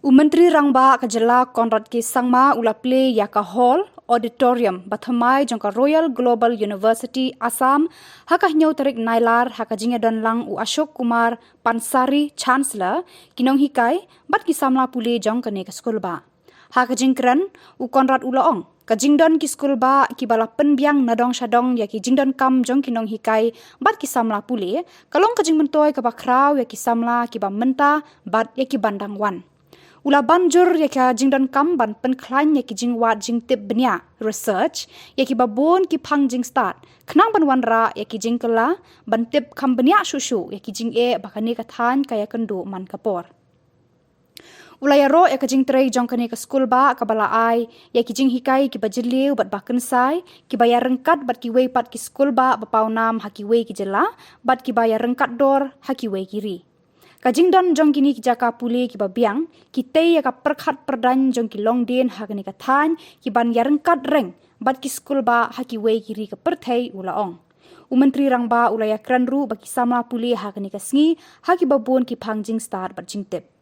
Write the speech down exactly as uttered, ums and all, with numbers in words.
U Myntri Rangbah ka Jylla Conrad K Sangma u la plie ïa ka Hall Auditorium bathymmai jong ka Royal Global University Assam ha ka hynñiew tarik Nailar ha ka jingïadonlang u Ashok Kumar Pansari, Chancellor, ki nonghikai bad ki samla pule jong kane ka skulbah. Ha ka jingkren, u Conrad u la ong, ka jingdon ki skulbah kiba la pynbiang nadong shadong ïa ki jingdonkam jong ki nonghikai bad ki samla pule ka long ka jingmyntoi kaba khraw ïa ki samla kiba mynta bad ïa ki ban dang wan. U la ban jur ïa ka jingdonkam ban pynkhlaiñ ïa ki jingwad jingtip bniah, research, ïa kiba bun ki phang jingstad khnang ban wanrah ïa ki jingkylla, ban tip kham bniah shuh shuh ïa ki jingeh ba kane ka thaiñ ka ïakynduh man ka por. U la ïaroh ïa ka jingtrei jong kane ka skulbah kaba la ai ïa ki jinghikai kiba jylliew bad ba kynsai, kiba ïaryngkat bad kiwei pat ki skulbah ba pawnam ha kiwei ki jylla bad kiba ïaryngkat dor ha kiwei ki ri. Ka jingdon jong kine ki jaka pule kiba biang ki tei ïa ka pyrkhat pyrdaiñ jong ki longdien ha kane ka thaiñ ki ban ïaryngkat reng bad ki skulbah ha kiwei ki ri ka pyrthei, u la ong. U Myntri Rangbah u la ïakren ruh ba ki samla pule ha kane ka sngi ha kiba bun ki phang jingstad bad jingtip.